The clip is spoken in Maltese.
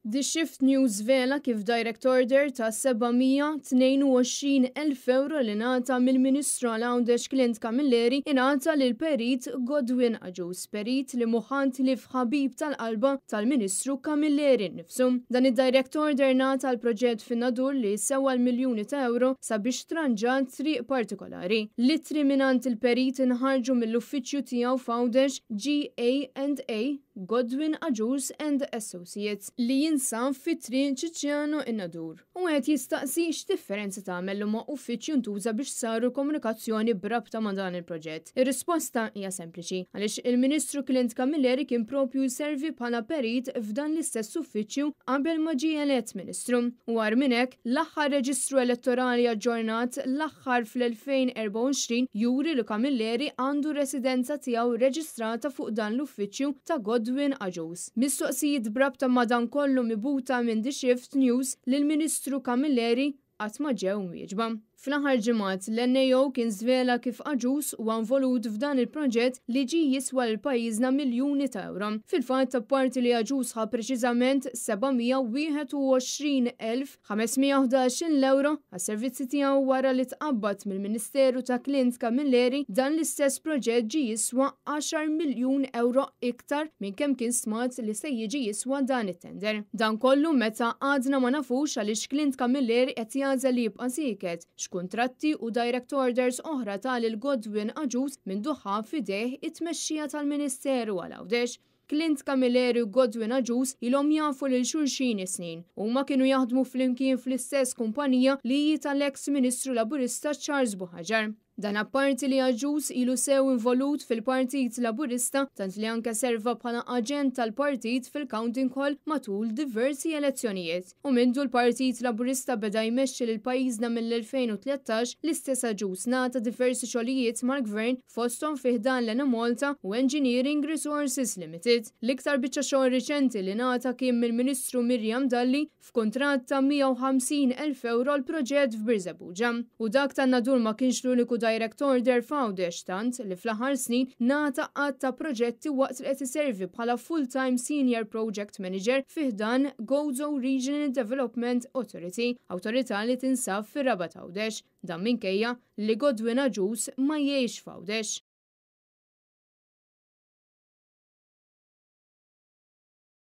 The Shift News żvela kif direct order ta' 722,000 ewro li ngħata mill-Ministru għal Għawdex Clint Camilleri ingħata lil Perit Godwin Agius, perit li mhu ħadd ħlief ħabib tal-qalba tal-Ministru Camilleri nnifsu. Dan id-direct order ngħata għal proġett fin-Nadur li sewa l-miljuni ta' ewro sabiex tranġat triq partikolari. L-ittri mingħand il-perit inħarġu mill-uffiċċju tiegħu f'Għawdex GA&A Godwin Agius and Associates, li jinsab fi Triq Ċiċċjano in-Nadur. U wieħed jistaqsi x'differenza tagħmel liema uffiċċju ntuża biex saru komunikazzjoni b'rabta ma' dan il-proġett. Ir-risposta hija sempliċi, għaliex il-Ministru Clint Camilleri kien propju jservi bħala perit f'dan l-istess uffiċċju qabel ma ġie elett Ministru. U agħar minn hekk, l-aħħar reġistru elettorali aġġornat l-aħħar fl-2024 juri li Camilleri għandu residenza tiegħu reġistrata fuq dan l-uffiċċju ta' Godwin Agius. Mistoqsijiet b'rabta ma' dan kollu mibgħuta minn The Shift News lill-Ministru Camilleri qatt ma ġew mwieġba. Fl-aħħar ġimgħat, l-NAO kien żvela kif Agius huwa involut f'dan il-proġett li ġie jiswa lil pajjiżna miljuni ta' ewro. Fil-fatt, apparti li Agius ħa preċiżament 721,000 511-il ewro għas-servizzi tiegħu wara li tqabbad mill-Ministeru ta' Clint Camilleri, dan l-istess proġett ġie jiswa għaxar miljun ewro iktar minn kemm kien stmat li se jiġi jiswa dan it-tender. Dan kollu meta għadna ma nafux għaliex Clint Camilleri qed jagħżel li jibqa' sieket, x'kuntratti u direct orders oħra ta lil Godwin Agius mindu ħa f'idejh it-tmexxija tal-Ministeru għal Għawdex. Clint Camilleri u Godwin Agius ilhom jafu lil xulxin is-snin. Huma kienu jaħdmu flimkien fl-istess kumpanija li hi tal-eks Ministru Laburista Charles Buhagiar. Dan apparti li Agius ilu sew involut fil-Partit Laburista tant li anke serva bħala aġent tal-partit fil-Counting Hall matul diversi elezzjonijiet. U mindu l-Partit Laburista beda jmexxi lil pajjiżna mill-2013, l-istess Agius ngħata diversi xogħlijiet mal-Gvern fosthom fi ħdan l-Enemalta u Engineering Resources Limited. L-iktar biċċa xogħol riċenti li ngħata kien mill-Ministru Miriam Dalli f'kuntratt ta' 150,000 ewro għal proġett f'Birżebbuġa. U dak tan-Nadur ma kienx l-uniku direct order f'Għawdex tant li fl-aħħar snin ngħata għadd ta' proġetti waqt li qed iservi bħala full-time senior project manager fi ħdan Gozo Regional Development Authority, awtorità li tinsab fir-Rabat Għawdex. Dan minkejja li Godwin Agius ma jgħix f'Għawdex.